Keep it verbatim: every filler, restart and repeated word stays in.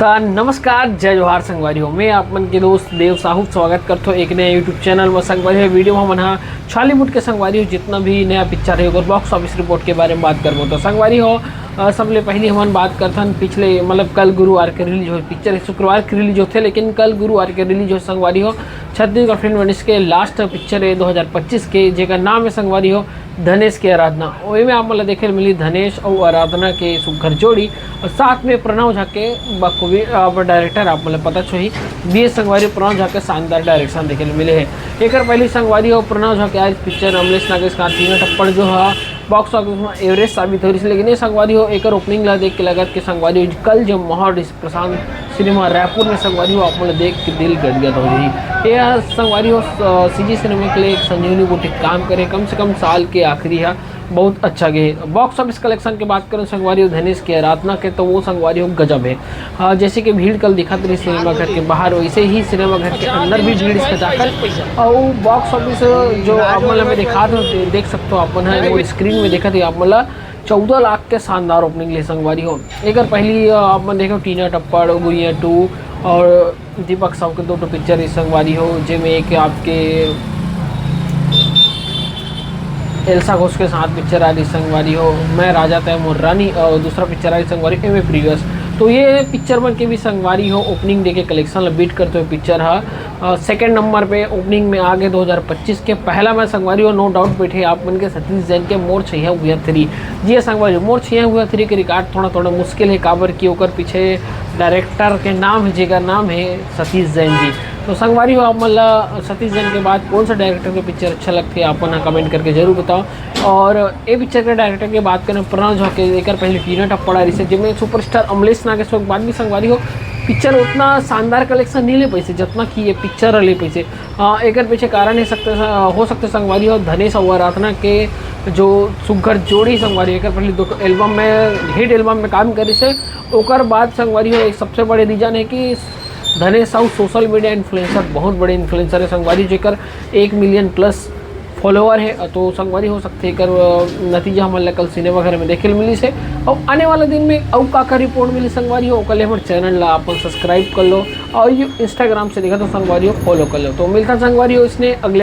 त नमस्कार, जय जोहार संगवारी हो। मैं आप मन के दोस्त देव साहू स्वागत करथो एक नया YouTube चैनल में। संगवारी हो, वीडियो में हमन हा छॉलीवुड के संगवारी हो जितना भी नया पिक्चर है ओकर बॉक्स ऑफिस रिपोर्ट के बारे में बात करबो। तो संगवारी हो, अ, सबले पहली हमन बात करथन पिछले, मतलब कल गुरुवार के रिलीज हो पिक्चर, शुक्रवार के रिलीज होथे, लेकिन कल गुरुवार के रिलीज हो संगवारी हो छत्तीसगढ़ फिल्म इंडस्ट्री के लास्ट पिक्चर है दो हज़ार पच्चीस के, जेकर नाम है संगवारी हो धनेश के आराधना। ओही में आप मन ला देखे ल मिली धनेश अउ आराधना के सुघर जोड़ी, अउ साथ में प्रणव झा के बखूबी, अब डायरेक्टर आप मन ला पता होही, बी एस संगवारी प्रणव झा के शानदार डायरेक्शन देखे ल मिले हे। एकर पहली संगवारी हो प्रणव झा के आइस पिक्चर अमलेश नागेश का टीना टप्पड़, जो हा बॉक्स ऑफिस में एवरेज साबित हो रही, लेकिन ये संगवारी हो एकर ओपनिंग ला देख के लगत के संगवारी हो कल जो माहौल रही प्रशांत सिनेमा रायपुर में संगवारी हो आप मन ला देख के दिल गदगद हो जाही। ये संगवारी हो, अ, सीजी सिनेमा के लिए एक संजीवनी बूटी काम करे, कम से कम साल के आखिरी है, बहुत अच्छा गे। बॉक्स ऑफिस कलेक्शन के बात करें संगवारी हो धनेश के आराधना के, तो वो संगवारी हो गजब है। हाँ, जैसे कि भीड़ कल दिखत रही सिनेमा घर के बाहर, वैसे ही सिनेमा घर के अंदर भी भीड़ इसका जाकर, और बॉक्स ऑफिस जो आप मन ला मैं दिखा दो, दे-, देख सकते हो आप मन है, वो स्क्रीन में देखत हो आप मन ला चौदह लाख के शानदार ओपनिंग ले संगवारी हो। एकर पहली, अ, आप मन देखो टीना टप्पड़, गुड़िया टू और दीपक साहू के दो ठो पिक्चर रही संगवारी हो, जेमे एक आपके एल्सा घोष के साथ पिक्चर आ रही संगवारी हो, मैं राजा तय मोर रानी, और दूसरा पिक्चर आ रही संगवारी एम ए प्रीवियस। तो ये पिक्चर मन के भी संगवारी हो ओपनिंग डे के कलेक्शन ला बीट करते हुए पिक्चर हा, अ, सेकंड नंबर पे ओपनिंग में आ गए दो हज़ार पच्चीस के। पहला मैं संगवारी हो नो डाउट बैठे आप मन के सतीश जैन के मोर छैया हुआ थ्री। जी हाँ संगवारी हो, मोर छैया हुआ थ्री के रिकॉर्ड थोड़ा थोड़ा मुश्किल है, काबर कि ओकर पीछे डायरेक्टर के नाम है, जेकर नाम है सतीश जैन जी। तो संगवारी हो आप मन ला सतीश जैन के बाद कौन सा डायरेक्टर के पिक्चर अच्छा लगथे आप मन कमेंट करके जरूर बताओ। और ये पिक्चर के डायरेक्टर के बात करें प्रणव झा के, एकर पहले टीना टप्पड़ आ रही से, जिसमें सुपरस्टार अमलेश नागेश के बाद भी संगवारी हो पिक्चर उतना शानदार कलेक्शन नहीं ले पैसे जितना कि ये पिक्चर ले पैसे। अ, एकर पीछे कारण है सकते, हो सकते संगवारी हो धनेश और आराधना के जो सुघर जोड़ी संगवारी हो, एकर पहले दो एल्बम में, हिट एल्बम में काम करी से, ओकर बाद संगवारी हो एक सबसे बड़े रीजन है कि धनेश साहू सोशल मीडिया इन्फ्लुएंसर, बहुत बड़े इन्फ्लुएंसर है संगवारी, जेकर एक मिलियन प्लस फॉलोअर है। तो संगवारी हो सकते एकर, अ, नतीजा हमन ला कल सिनेमा घर में देखे ल मिली से। और आने वाला दिन में अउ का का रिपोर्ट मिली संगवारी हो, ओकर ले हमर चैनल ला अपन सब्सक्राइब कर लो और ये इंस्टाग्राम से देखा तो संगवारी हो फॉलो कर लो। तो मिलता संगवारी हो इसने अगले